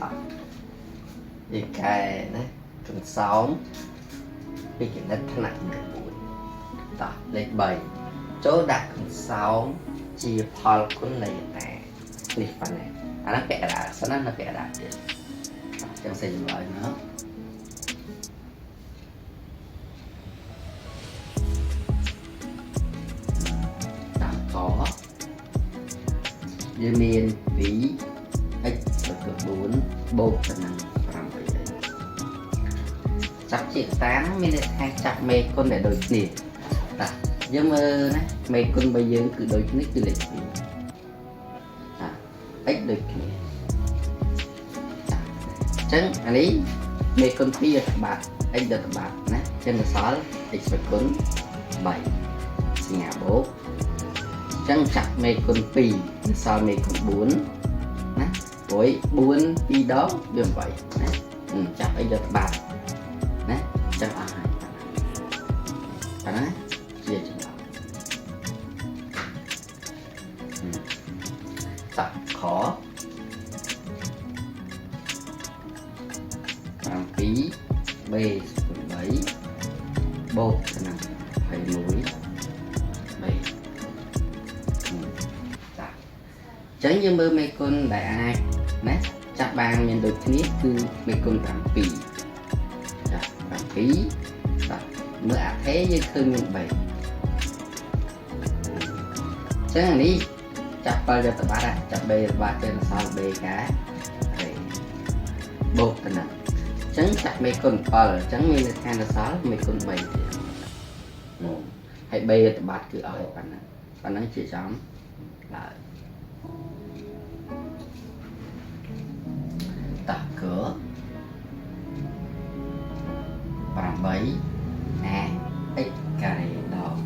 តោះយើងកែណាកន្សោមពីគណិតថ្នាក់ទី9តោះលេខ3ចូលដាក់កន្សោមជាផលគុណនៃអតានេះប៉ុណ្ណេះអាហ្នឹងពាក់កណ្ដាលសិនណានៅពាក់កណ្ដាលទៀតចឹងសេចម្លើយមកតាមកយើងមាន 2x ស្មើ4បូកទៅនឹង 8x ចាប់ជាតាមានន័យថាចាប់មេគុណដែលដូចគ្នាតាយើងមើលណាមេគុណរបស់យើងគឺដូចគ្នាគឺលេខ2តា x ដូចគ្នាតាអញ្ចឹងអានេះមេគុណ2យកទៅបាត់ x យកទៅបាត់ណាអញ្ចឹងអសល់ x ស្មើគុណ3សញ្ញាបូកអញ្ចឹងចាប់មេគុណ2អសល់មេគុណ4ណាព្រោះ4 2ដងវា8ណាចាប់អីយកទៅបាត់ណាចឹងអស់ហើយប៉ុណ្ណាជាចម្លើយតខ7 b ស្មើ3បូកទៅនឹង21 b តាចឹងយើងមើលមេគុណដែលអាចណាចាប់បានមានដូចគ្នាគឺមេគុណ7ចា7តាមើលអថេយើងឃើញមាន3ចឹងអានេះចាប់7យកទៅបាត់ចាប់ b ទៅបាត់ចេញសល់ b ការ៉េបូកទៅនឹងចឹងចាក់មេគុណ7អញ្ចឹងមានន័យថានៅសល់មេគុណ3ទៀតហើយ b ទៅបាត់គឺអស់ហើយប៉ុណ្ណឹងប៉ុណ្ណឹងជាចំឡើយតោះគឺ8 a x ការ៉េដល់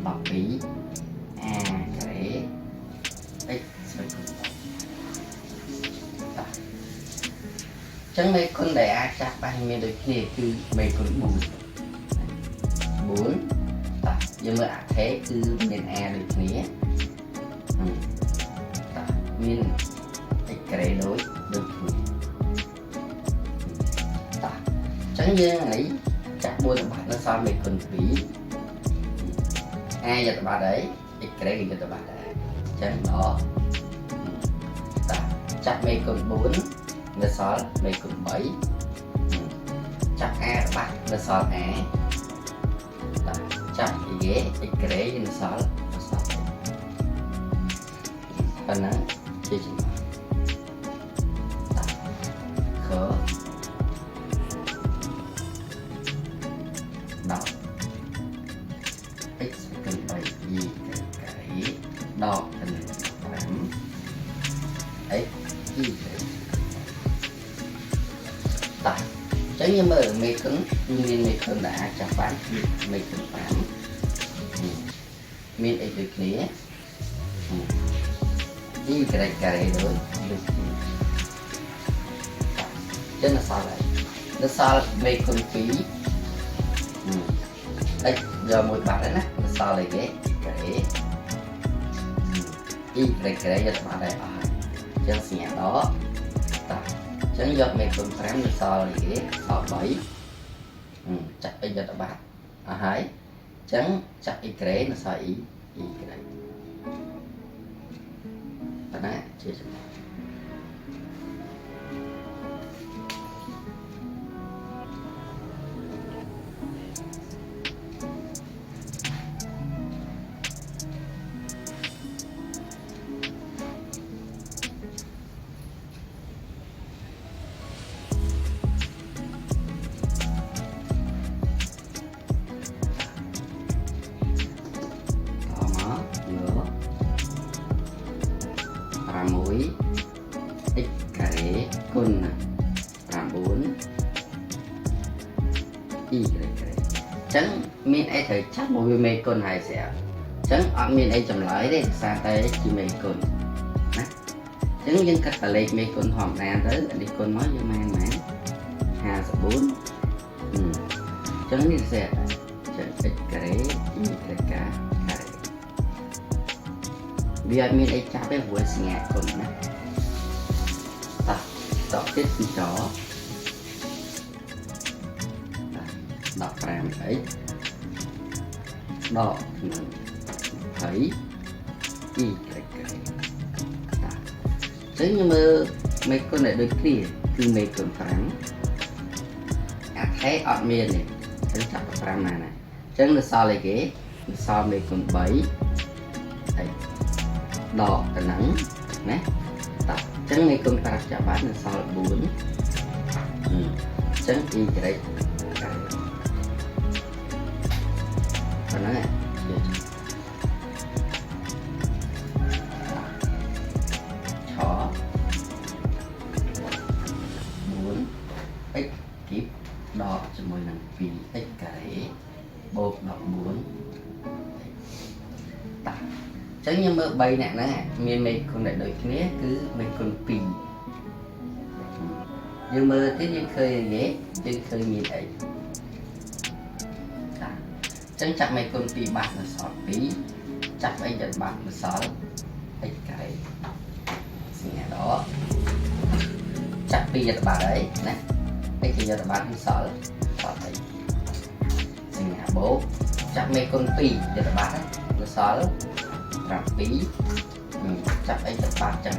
12 a ការ៉េ x ស្មើគុណ3តោះចឹងមេគុណដែលអាចចាប់បានមានដូចគ្នាគឺមេគុណ4 4តោះយើងមើលអថេគឺមាន a ដូចគ្នាតោះមាន x ការ៉េដូចដូចគ្នាតោះចឹងយើងនេះចាក់4ទៅបាត់នៅសល់មេគុណ2 a យកទៅបាត់អី x ការ៉េក៏យកទៅបាត់ដែរចឹងដល់តោះចាក់មេគុណ4នៅសល់មេគុណ3ចាក់ a បាត់នៅសល់ a តោះចាប់អីគេ x ការ៉េនៅសល់នៅសល់ប៉ុណ្ណឹងជាចម្លើយតោះខ10 x គុណ3 y ការ៉េដកទៅនឹង5 x y តោះចឹងយើងមើលមេគុណមានមេគុណដែលអាចចាប់បានគឺមេគុណ5មាន x ដូចគ្នា y ការ៉េការ៉េដូចដូចគ្នាចឹងនៅសល់ហើយនៅសល់មេគុណ2 x យកមួយបាត់ហើយណានៅសល់អីគេ y ការ៉េ y ការ៉េយកទៅបាត់ហើយអស់ហើយចឹងសញ្ញាដកតោះចឹងយកមេគុណ5នៅសល់អីគេសល់3ចាក់ x យកទៅបាត់អស់ហើយចឹងចាក់ y ការ៉េនៅសល់ y y ការ៉េប៉ុណ្ណាជាចម្លើយតមកង6 x ការ៉េគុណ9 y ការ៉េការ៉េអញ្ចឹងមានអីត្រូវចាប់មកវាមេគុណហើយស្រាប់អញ្ចឹងអត់មានអីចម្លើយទេដោយសារតែជាមេគុណណាអញ្ចឹងយើងកាត់តលេខមេគុណធម្មតាទៅអានេះគុណមកយើងបានប៉ុន្មាន54អញ្ចឹងនេះស្រាប់តែចឹង x ការ៉េ y ការ៉េការ៉េវាអត់មានអីចាប់ទេព្រោះសញ្ញាគុណណាតោះ តទៀតគឺច 15x ដកនឹង20 y ការ៉េតាអញ្ចឹងខ្ញុំមើលមេគុណដែលដូចគ្នាគឺមេគុណ5អថេអត់មានទេអញ្ចឹងចាប់5ណាណាអញ្ចឹងនៅសល់អីគេនៅសល់មេគុណ3ហើយដកទៅនឹងណាតោះអញ្ចឹងមេគុណ5ចាប់បាននៅសល់4អញ្ចឹង y ការ៉េប៉ុណ្ណឹងឆ4 x គីបដកជាមួយនឹង 2x ការ៉េបូក14តាអញ្ចឹងខ្ញុំមើល3អ្នកហ្នឹងមានមេគុណដែលដូចគ្នាគឺមេគុណ2យើងមើលទៀតយើងឃើញអីគេយើងឃើញមានអីតាអញ្ចឹងចាប់មេគុណ2បាត់នៅសល់2ចាប់អីទៅបាត់នៅសល់ x ការ៉េសញ្ញាដកចាប់2យកទៅបាត់ហើយណា x គេយកទៅបាត់សល់សល់អីសញ្ញាបូកចាប់មេគុណ2យកទៅបាត់នៅសល់7ចាប់អីទៅបាត់ចឹង